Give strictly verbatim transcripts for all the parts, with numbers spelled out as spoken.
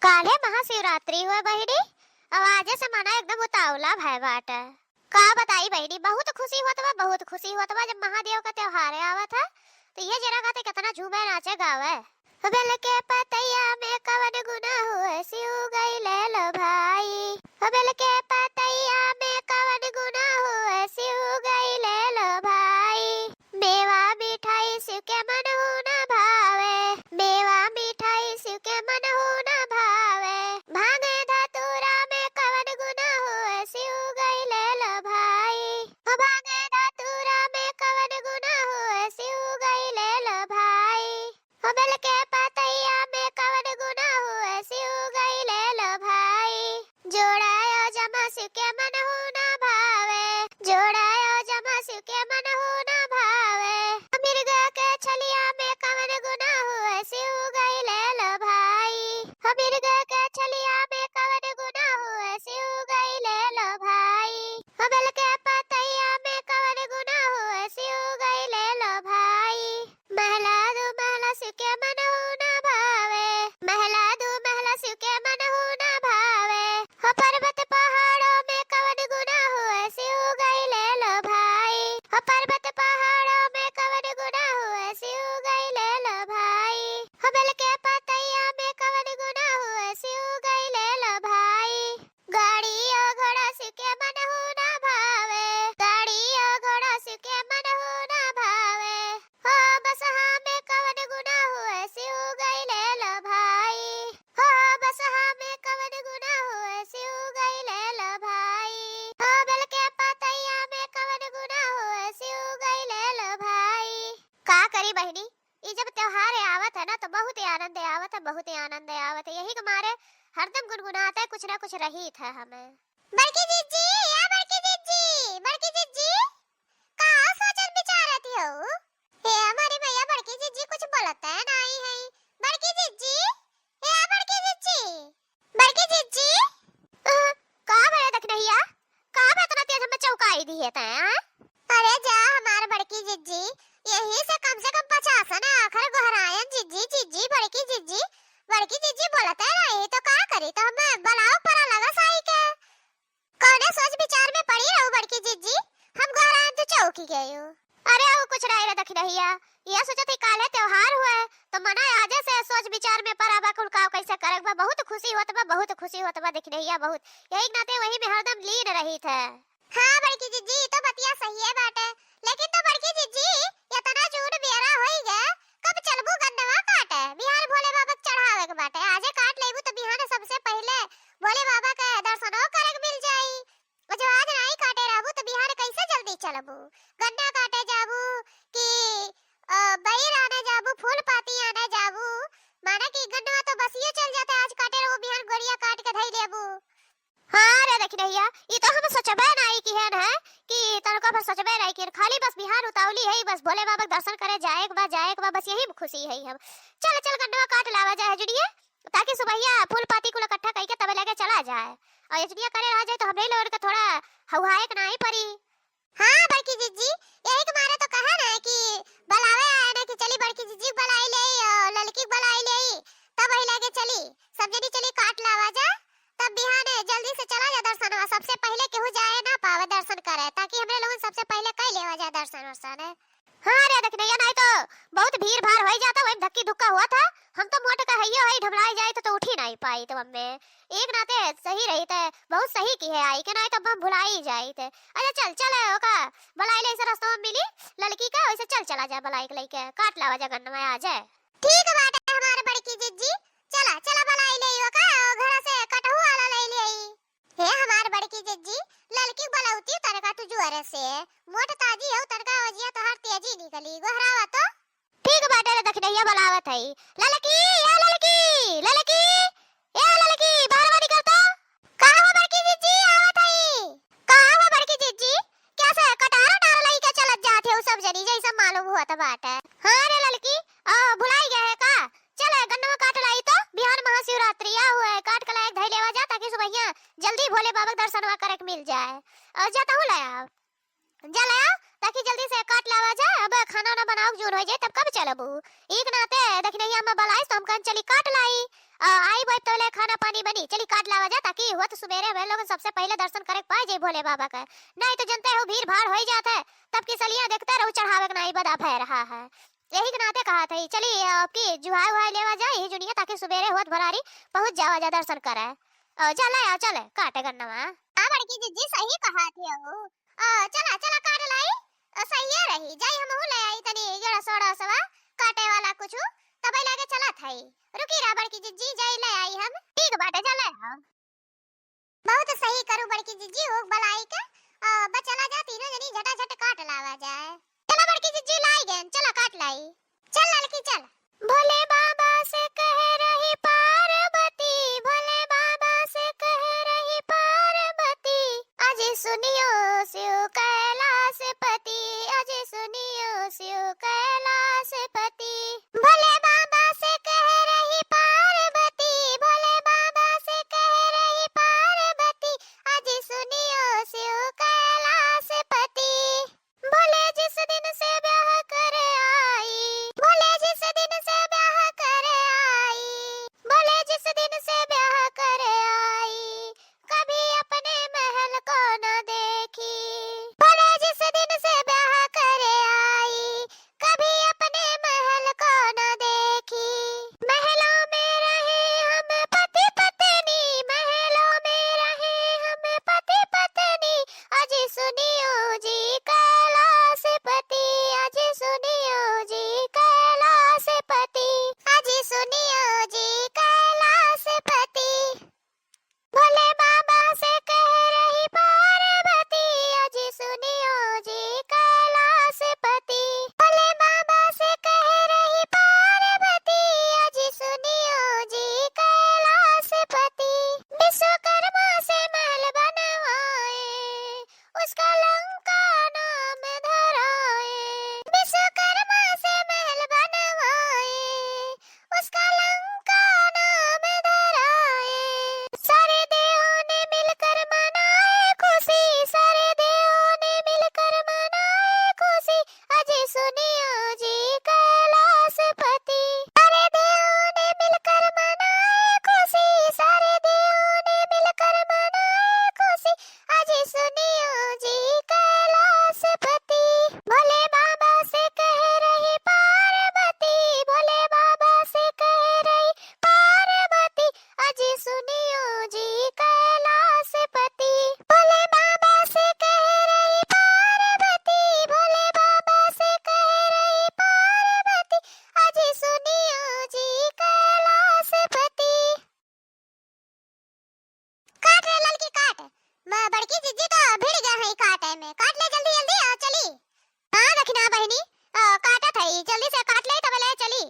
काल्हे महाशिवरात्रि हुए बहिनी, अब आजे से मना एकदम उतावला भय बाटे। का बताई बहिनी, बहुत खुशी होत बा, बहुत खुशी होत बा। जब महादेव का त्योहार आवत है तो ये जरा खाते कितना झूमे नाचे गावे। बेल के पतैया में कवन गुनाह हुए, शिव गइले लो भाई। बेल के पतैया में कवन गुनाह हुए, शिव गइले लो भाई। मेवा मिठाई शिव के मनहु न भावे, मेवा मिठाई शिव के मनहु न भावे। भांगे धतूरा में कवन गुनाह हुए, शिव गइले लो भाई। भांगे धतूरा में कवन गुनाह हुए, शिव गइले लो भाई। बेल के पतैया में कवन गुनाह हुए, शिव गइले लो भाई। जोड़ा यो जमा शिव के मनहु न भावे, जोड़ा यो जमा शिव के मनहु न भावे। मिर्गा के छलिया में कवन गुनाह हुए, शिव गइले लो भाई। मिर्गा के छलिया में कवन गुनाह हुए, शिव गइले लो भाई। बेल के पतैया में कवन गुनाह हुए, शिव गइले लो भाई। महला दू महला शिव के मनहु न भावे, महला दू महला शिव के मनहु न भावे। हो पर्वत पहाड़ों में कवन गुनाह हुए, शिव गइले लो भाई। हो पर्वत पहाड़ों में कवन गुनाह हुए, शिव गइले लो भाई। हो बेल के पतैया में कवन गुनाह हुए, शिव गइले लो भाई। गाड़ी और घोड़ा शिव के मनहु न भावे, गाड़ी और घोड़ा शिव के मनहु न भावे। हो बसहा में कवन गुनाह हुए, शिव गइले लो भाई। हो बसहा में कवन गुनाह हुए, शिव गइले लो भाई। हो बेल के पतैया में कवन गुनाह हुए, शिव गइले लो भाई। का करी बहिनी, ई जब त्योहार आवत है ना तो बहुत ही आनंद आवत है, बहुत ही आनंद आवत है। यही के मारे हरदम गुनगुनाते कुछ ना कुछ रहित है हमें। बड़की जिज्जी, या बड़की जिज्जी, बड़की जिज्जी, का सोचत विचारत हो? हे हमारी मैया, बड़की जिज्जी कुछ बोलत है नहीं है। बड़की जिज्जी, हे बड़की जिज्जी, बड़की जिज्जी। अ, का भया दखिनहिया? का बा इतना तेज हमें चौंकाई दिहे तैं, आय? अरे जा हमार बड़की जिज्जी, यही से कम से कम पचासन आखर गोहरायन जिज्जी, जिज्जी, बड़की जिज्जी, बड़की जिज्जी बोलत है रही तो का करी, तो हमें बलाव परा लगा साई के। कौने सोच विचार में पड़ी रहू बड़की जिज्जी, हम गोहरायन तो चौंकी गयो। अरे वो कुछ नहीं रे दखिनहिया, ये सोचत ही काले त्योहार हुए, तो मना आजे से सोच विचार में परा बा, कुल काव कैसे करक बा। बहुत खुशी होत बा, बहुत खुशी होत बा दखिनहिया, बहुत। यही के नाते वही में हरदम लीन रहित है। हाँ बड़की जिज्जी, ई तो बतिया सही है बाटे, लेकिन तो बड़की जिज्जी, इतना जून बेरा होई गए, कब चलबू गन्नवा काटे? बिहान भोले बाबा के चढ़ावे के बाटे, आजे काट लेबू तो बिहान सबसे पहिले भोले बाबा के दर्शनो करे के मिल जाई। और जो आज नाई काटे रहबू तो बिहान कैसे जल्दी चलबू? गन्ना काटे जाबू कि, अ, बईर आने जाबू, फूल पाती आने जाबू? माना कि गन्नवा तो बसियो चल जाता है, आज काटे रहबू, बिहान गोड़िया काट के धई लेबू। हाँ रे दखिनहिया, ई तो हम सोचबे नाई किहेन है कि तनको पर सोचबे नाई किहेन, खाली बस बिहान उतावली है, बस भोले बाबा के दर्शन करे जाए के बा, जाए के बा, बस यही में खुशी है हम। चल, चल गन्नवा काट लावा जाए जुड़िए, ताकि सुबहिया फूल पाती कुल इकट्ठा कइके तबे लगे चला जाए। और यजनिया करे रहा जाए तो हमरे लोगन के थोड़ा हौहाए के नाई परी। हाँ बड़की जिज्जी, यही के मारे तो कहे ना कि बलावे आए ना कि चली बड़की जिज्जी के बलाई ले, और ललकी के बलाई ले, तब वही लगे चली, सब जनी चली काट लावा जा, तब बिहाने जल्दी से चला जा दर्शनवा, सबसे पहिले केहू जाए ना पावे दर्शन करे, ताकि हमरे लोगन सबसे पहिले कई लेवा जाए दर्शन वर्शन। हाँ रे दखिनहिया, नाई तो बहुत भीड़ भाड़ होई जाता, वही धक्की धुक्का हुआ था। हम तो मोट का हइयो है, ढमलाई जाई तो, तो उठी नाई पाई तो हमें। एक नाते सही रही थे, बहुत सही किहे आई के, नाई तो हम भुलाई जाई थे। अच्छा चल, चल ओका बलाई ले, ऐसे रास्ता में मिली ललकी का, वैसे चल चला जा बलाई के लइके, काट लावा जा गन्नवा आ जाए। ठीक बाटे हमार बड़की जिज्जी, चला, चला बलाई ले ओका, घर से कटहू वाला ले ले। हे हमार बड़की जिज्जी, ललकी बलौती तनका तू जुअरे से, मोट ताजी हऊ तनका ओजिया तोहार तेजी निकली, गोहरावा तो। ठीक बाटे रे दखिनहिया बलावत हई। ललकी, ए ललकी, ललकी, ए ललकी, बाहरवा निकल तो। का हो बड़की जिज्जी, आवत हई। का हो बड़की जिज्जी, क्या से कटार डार लई के चलत जात हो सब जनी, जैसे मालूम होत बाटे। हाँ रे ललकी, आ, भुलाई गए है का? चल, गन्नवा काट लाई तो, बिहान महाशिवरात्रि आ हुए, काट के लायक धई लेवा जा, ताकि सुबहिया जल्दी भोले बाबा के दर्शनवा करे के मिल जाए। और जा तहू ले आओ, जा ले आओ, तो कि जल्दी से काट लावा जा, अब खाना ना बनाओ, जून होइ जाए, तब कब चलबू? एक नाते दखिनहिया अम्मा बलाइस तो हम कहन चली काट लाई। आ, आई बोए तोले खाना पानी बनी, चली काट लावा जा, ताकि होत सुबेरे हमें लोग सबसे पहिले दर्शन करे के पाए जाई भोले बाबा के। नहीं तो जनते हो भीड़ भाड़ होइ जात है, तब की सलिया देखते रहू चढ़ावे के नहीं बदा भय रहा है। यही के नाते कहा था, चली आपकी जुहाई उहाई लेवा जा, यही जुनिया, ताकि सुबेरे होत भरारी पहुँच जावा जा दर्शन करे। ओ, चले आओ, चले काटे गन्नवा। हाँ बड़की जिज्जी सही कहा थी हो। ओ, चला, चला काट लाई। ओ, सहिए रही, जाई हमहू ले आई तनी गेड़ा सोड़ा सवा काटे वाला कुछु, तबे लागे चला थाई। रुकी रहा बड़की जिज्जी, जाई ले आई हम। ठीक बाटे, चले आओ। बहुत सही करू बड़की जिज्जी, हो बलाई के, आ, बस चला जा, तीनों जनी झटाझट काट लावा जाए। चला बड़की जिज्जी, लाई गेन, चला काट लाई। चल ललकी, चल। भोले बाबा से कह रही पार्वती, भोले बाबा से कह रही पार्वती, आज सुनियो शिव कैलाशपति, आज सुनियो शिव कैलाशपति। भोले बाबा से कह रही पार्वती, भोले बाबा से कह रही पार्वती, आज सुनियो शिव कैलाशपति। भोले जिस दिन से ब्याह कर आई, भोले जिस दिन से ब्याह कर आई, भोले जिस दिन से ब्याह कर आई, कभी अपने महल को न देखी। भोले जिस दिन से ब्याह कर आई, कभी अपने महल को न देखी। महलों में रहे हम पति पत्नी, महलों में रहे हम पति पत्नी, आज सुनियो जी कैलाशपति, आज सुनियो जी कैलाशपति, आज सुनियो जी कैलाशपति। भोले बाबा से कह रही पार्वती, आज सुनियो जी कैलाशपति। भोले बाबा से कह रही पार्वती, आज सुनियो जी कैलाशपति। विश्वकर्मा से महल बनवाए, उसका लंका नाम धराए। विश्वकर्मा से महल बनवाए, उसका लंका नाम धराए। सारे देवों ने मिलकर मनाए खुशी, सारे देवों ने मिलकर मनाए खुशी, आज सुनियो जी कैलाशपति। सारे देवों ने मिलकर मनाए खुशी, सारे देवों ने मिलकर मनाए खुशी, आज सुनियो जी कैलाशपति। भोले बाबा से कह रही पार्वती, भोले बाबा से कह रही पार्वती, आज सुनियो जी कैलाशपति। भोले बाबा से कह रही पार्वती, भोले बाबा से कह रही पार्वती, आज सुनियो जी कैलाशपति। काट रे ललकी काट, म-, बड़की जिज्जी तो भिड़ गए हैं काटे में। काट ले जल्दी जल्दी, आ चली। हाँ दखिना बहिनी, आ, काटत है, जल्दी से काट ले तब ले चली।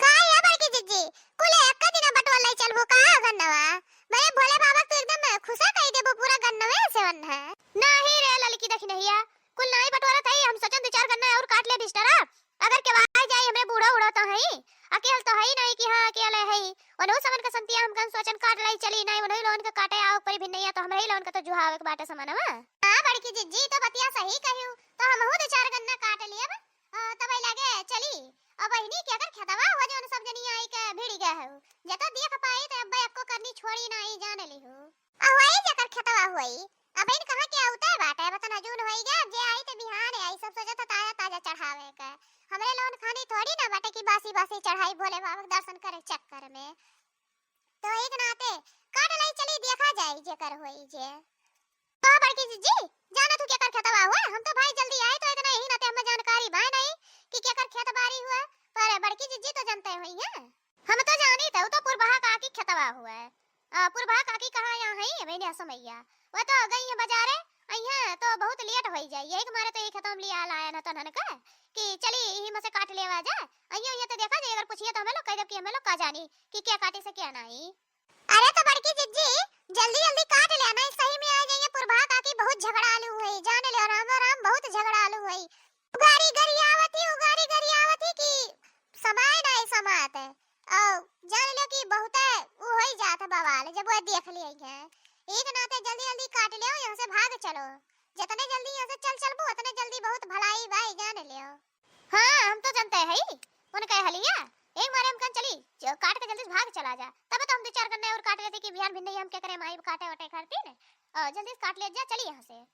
का ये बड़की जिज्जी, कुल एक दिन बटोर ले चलबू का गन्नवा? भले भोले बाबा तू एकदम खुशा कई देबू पूरा गन्नवे से वन्न है। नाही रे ललकी दखिनहिया, कुल नाही बटोरत है, हम सोचन दो चार गन्ना और काट ले बिस्टरा। अगर केवाई जाई हमरे बूढ़ा उड़ा तो हई, अकेल तो हई नहीं कि हाँ अकेले हई। उन्हों समन का संतिया हम कन सोचन काट लाई चली नहीं, उन्हों लोगन के काटे आओ परी भिन्नैया तो हमरे ही लोगन का तो जुहावे के बाटे समनवा। हाँ बड़की जिज्जी तो बतिया सही कहियो, तो हमहू दो चार गन्ना काट लियब, अ, तब लगे चली। अब बहिनी के अगर खेतवा हुआ जौन सब जनी आई के भिड़ गए हो, जे तो देख पाई तो अब एक्को करनी छोड़ी नहीं जान लिहू। अ, हुई जेकर खेतवा हुई, अब इन कहाँ के आउते बाटे, अब तना जून होई गया, अब जे आई ते बिहान आई, सब सोचत ह ताजा ताजा चढ़ावे के। हमरे लोगन खानी थोड़ी ना बाटे कि बासी बासी चढ़ाई भोले बाबा के दर्शन करे चक्कर में। तो एक नाते काट लाई चली, देखा जाई जेकर होई जे। तो बड़की जिज्जी, जाना तू केकर खेतवा हुआ? हम तो भाई जल्दी आए तो इतना यही नाते हमें जानकारी भाई नहीं कि केकर खेत बारी हुआ, पर बड़की जिज्जी तो जानते हुई हैं। हम तो जानी त उ तो पुरबहा काकी खेतवा हुआ है। आ, पुरबहा काकी कहाँ यहाँ है, अबे ने समैया। वह तो गई है बाजारे, अइहे तो बहुत लेट होई जाई। यही के मारे तो ये खेतवा में लिया लाया न तनन का कि चली यही में से काट लेवा जा। अइहे, अइहे तो देखा जाए, अगर पूछिए तो हमें लोग कह देब कि हमें लोग का जानी कि क्या काटे से क्या नहीं। अरे तो बड़की जिज्जी, जल्दी जल्दी काट ले, नहीं सही में आ जाइए। पुरबहा काकी बहुत झगड़ालू हुई, जान ले राम राम बहुत झगड़ालू हुई। उगारी गरियावत ही, उगारी गरियावत ही कि समय नहीं समात है। और जान लो कि बहुते उ होई जात है बवाल, जब वो देख लिए है। एक नाते जल्दी जल्दी काट ले, यहाँ से भाग चलो। जितने जल्दी यहाँ से चल चलबू, उतने जल्दी बहुत भलाई बाई, जान लियो। हाँ, हम तो जनते हई, उनके हलिया, एक मारे हम कन चली, जो काट के जल्दी से भाग चला जा, तब तो हम दो चार गन्ने और काट लेते कि बिहान भिन्ने हम क्या करे, माई काटे वटे करती ने। और जल्दी से काट ले जा, चली यहाँ से,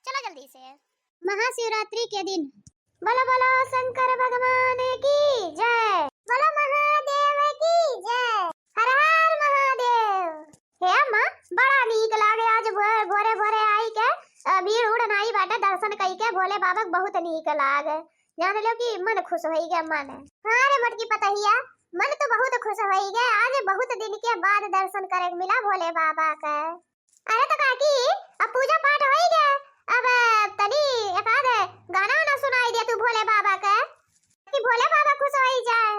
चला जल्दी से। महाशिवरात्रि के दिन। बोलो बोलो शंकर भगवान की जय, बोलो महादेव की जय, हर हर महादेव। हे अम्मा, बड़ा नीक लागे आज भोरे भोरे भोरे आई के, अ, भीड़ उड़ नाई बाटे, दर्शन कई के भोले बाबा के बहुत नीक लागे। जान लो कि मन खुश होई गया मन। हाँ रे मोटकी पतहिया, मन तो बहुत खुश होई गया, आज बहुत दिन के बाद दर्शन करे के मिला भोले बाबा के। अरे तो काकी, अब पूजा पाठ होई गया, अब तनी एक आध गाना वाना सुनाई दे तू भोले बाबा के, कि भोले बाबा खुश होई जाए।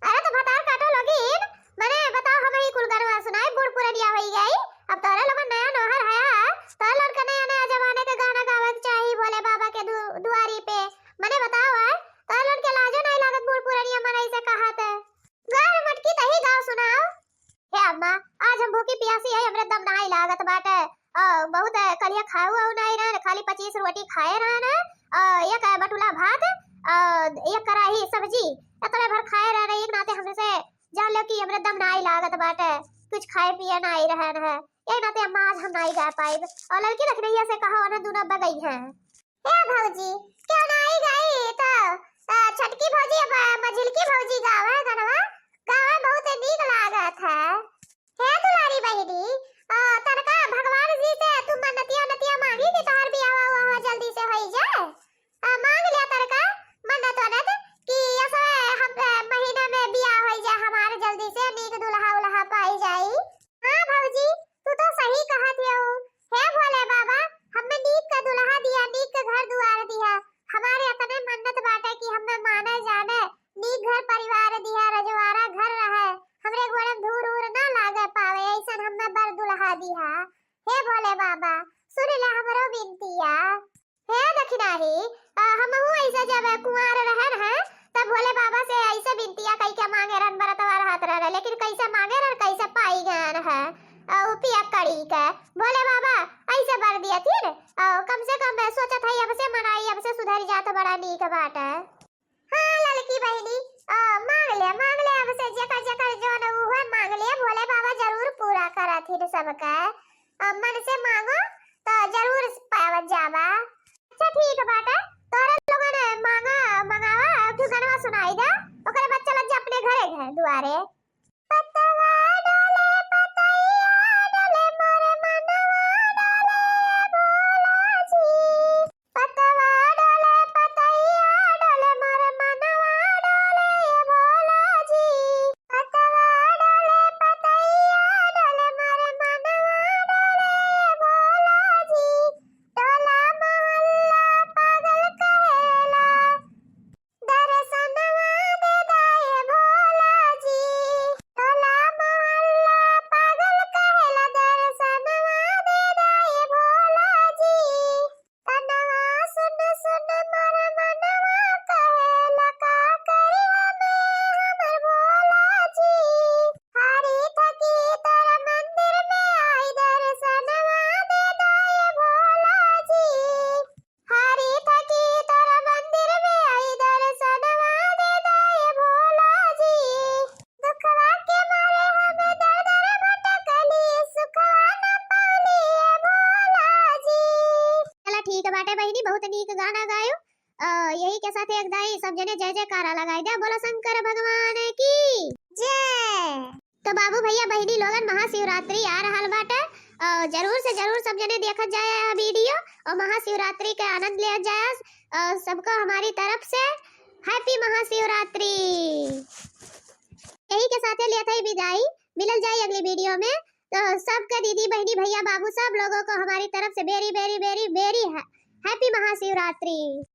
अरे तो भतार काटो लोगिन, मने बताओ हम ही कुल गनवा सुनाई, बूढ़ पुरनिया होई गई। अब तोरे लोगन नया नोहर है, तोरे लोगन के नया नया जमाने के गाना गावे के चाही भोले बाबा के दु-, दुआरी पे। मने बताओ है, तोरे लोगन के लाजो नहीं लागत बूढ़ पुरनिया मन ऐसे कहत है। गाओ रे मटकी, तही गाओ सुनाओ। हे अम्मा, आज हम भूखी पियासी है, हमरे दम नाई लागत बाटे। अ, बहुत, अ, कलिया खाऊ आऊ नाई रहन, खाली पच्चीस रोटी खाए रहन, अ, एक, अ, बटुला भात, अ, एक कराही सब्जी, इतने भर खाए रहन। एक नाते हमसे जान लो कि हमरे दम नाई लागत बाटे, कुछ खाए पिए नाई रहन है, यही नाते अम्मा आज हम नाई गा पाइब। और लड़की लखनैया से कहा, उन्हें दोनों बगई हैं। ए भौजी, क्यों नाई गई तो, अ, छोटकी भौजी, अब मझिलकी भौजी गावे गनवा, गावे बहुत नीक लागत है। हे दुलारी बहिनी, अ, तनका भगवान जी से तू मन्नतिया उन्नतिया मांगी कि तोहार बियाह हुआ जल्दी से होई जाए। अ, मांग लिया तनका मन्नत उन्नत कि असवे हम, अ, महीना में बियाह होई जाए हमार, जल्दी से नीक दुल्हा उल्हा पाई जाई। हाँ भौजी, तू तो सही कहत हऊ। हे भोले बाबा, हमें नीक का दुल्हा दिया, नीक का घर दुआर दिया। हमारे अतने मन्नत बाटे कि हमें माने जाने, नीक घर परिवार दिया, रजवाड़ा घर रहे, हमरे गोड़े में धूर उर ना लागे पावे, ऐसन हमें बर दुल्हा दिया। हे भोले बाबा, सुन ले हमरो बिनतिया। हे दखिनाही, अ, हमहू ऐसे जब कुंवार रहन है, तब भोले बाबा से ऐसे बिनतिया कई के मांगे रहन, बरतवा रहत रहन, लेकिन कैसे मांगे रहन, कैसे पाई गए है, अ, उ पिया कड़ी के। भोले बाबा ऐसे बर दिया थी, अ, कम से कम सोचत है, अब से मनाई, अब से सुधर जात, बड़ा नीक बाटे। हाँ ललकी बहिनी, अ, मांग ले, मांग ले, अब से जेकर जेकर जौन उहे मांग ले, भोले बाबा जरूर पूरा करत हिन सबके। अ, मन से मांगो तो जरूर पावत जाबा। अच्छा ठीक बाटे, तोरे लोगन मांगा, मंगावा, तू गनवा सुनाई दे, ओकरे बाद चलत जा अपने घरे, घर दुआरे। पतवा डोले, पतैया डोले, मोर मनवा डोले, भोला जी। पतवा डोले, पतैया डोले, मोर मनवा डोले, भोला जी। पतवा डोले, पतैया डोले, मोर मनवा डोले, भोला जी। टोला मोहल्ला पागल कहेला, दर्शनवा दे दाए भोला जी। टोला मोहल्ला पागल कहेला, दर्शनवा दे दाए भोला जी। तनवा सुन सुन मोर मनवा कहेला, का करी हमें हमर भोला जी। हारी थकी तोर मंदिर में आई, दर्शनवा दे दाए भोला जी। हारी थकी तोरा मंदिर में आई, दर्शनवा दे दाए भोला जी। दुखवा के मारे हमें दर दर भटकली, सुखवा न पाली ए भोला जी। चला ठीक बाटे बहिनी, बहुत नीक गाना गायो। अ, यही के साथ एक दाई सब जने जय जयकारा लगाई दे, बोला शंकर भगवान की जय। तो बाबू भैया बहिनी लोगन, महाशिवरात्रि आ रहल बाटे, अ, जरूर से जरूर सब जने देखत जाए यह वीडियो और महाशिवरात्रि के आनंद लिया जाए। अ, सबको हमारी तरफ से हैप्पी महाशिवरात्रि। यही के साथे लेत हई विदाई, मिलल जाई अगली वीडियो में। तो सबके दीदी बहिनी भैया बाबू सब लोगों को हमारी तरफ से very very very very हैप्पी महाशिवरात्रि।